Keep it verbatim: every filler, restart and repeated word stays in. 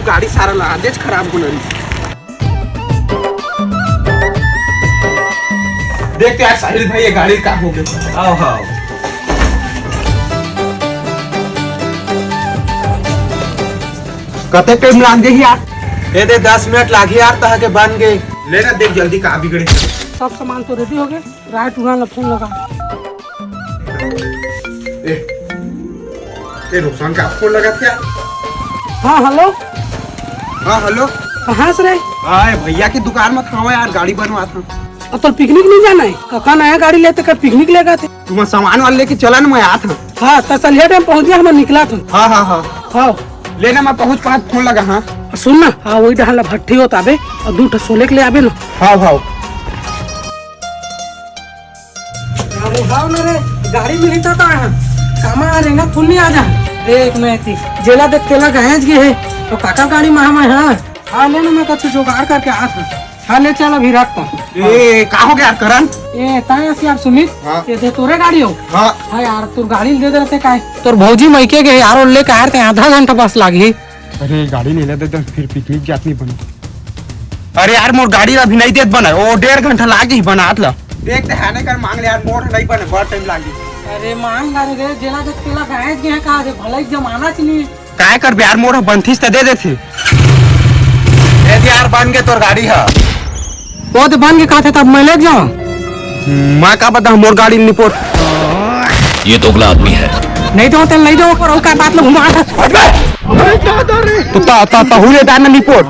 गाड़ी सारा ला देच खराब होना। देख तो यार साहिल भाई, ये गाड़ी का हो गई। आओ, आओ। कते टाइम लाग जाही यार? ए दे, दस मिनट लागही यार, तह के बन गे। ले ना, देख जल्दी का बिगड़े। सब सामान तो रेडी हो गए, राय टूरा ला फोन लगा। ए, ए, रोशन का फोन लगा था? हाँ, हेलो। हाँ, हेलो। कहाँ से रे? आए, भैया की दुकान में था यार, गाड़ी बनवा था। अब तो पिकनिक नहीं जाना है? कका नया गाड़ी लेते, का पिकनिक लेगा थे? तुम सामान वाले लेके चला ना, मैं आत हूँ। हाँ, तो चलिए, टाइम पहुँच गया, हम निकला था। हाँ, हाँ, हाँ। हाँ। लेना, मैं पहुँच पाँच फोन लगा, हाँ। सुन ना, हाँ, वही डहान ला भट्ठी होता बे, और दू ठो सोले के ले आबे ना। हाँ, हाँ। अरे हाँ ना रे, गाड़ी मिली तो ता है। कामा आ रे ना, फुल नहीं आ जा। देख मैं थी, जेला देख तेला गहेज गए है, तो काका गाड़ी में हम, हाँ। हाँ, ले ना, मैं कुछ जुगाड़ करके आ था। हाँ, ले चल, अभी रखता। ए, का हो गया यार, करण? ए, ताया से यार, सुमित, हाँ। ये दे तोरे गाड़ी हो? हाँ। हाँ यार, तू गाड़ी दे दे रहते काय? तोर भौजी मइके के यार, और लेके आए थे, आधा घंटा बस लागी। अरे, गाड़ी नहीं ले दे, फिर पिकनिक जात नहीं बनी। अरे यार, मोर गाड़ी अभी नहीं देत बना, वो डेढ़ घंटा लागी बनात ला। देख ते, हाने कर मांग ले यार, मोर नहीं बने, बहुत टाइम लागी। अरे, मांग ला रे, जेला देख तेला गायज गए का रे, भलाई जमाना च नहीं। काय करबे यार, मोर ह बनथिस त दे देथे। ए दे यार, बन गे तोर गाड़ी ह। ओ त बन गे कहथे, तब मैं ले जाऊं। मैं का बता, मोर गाड़ी निपोट। ये दोगला आदमी है। नहीं दो, तेल नहीं दो, पर का बात लो घुमा। हट बे। तो ता, ता, ता हुए दान निपोट।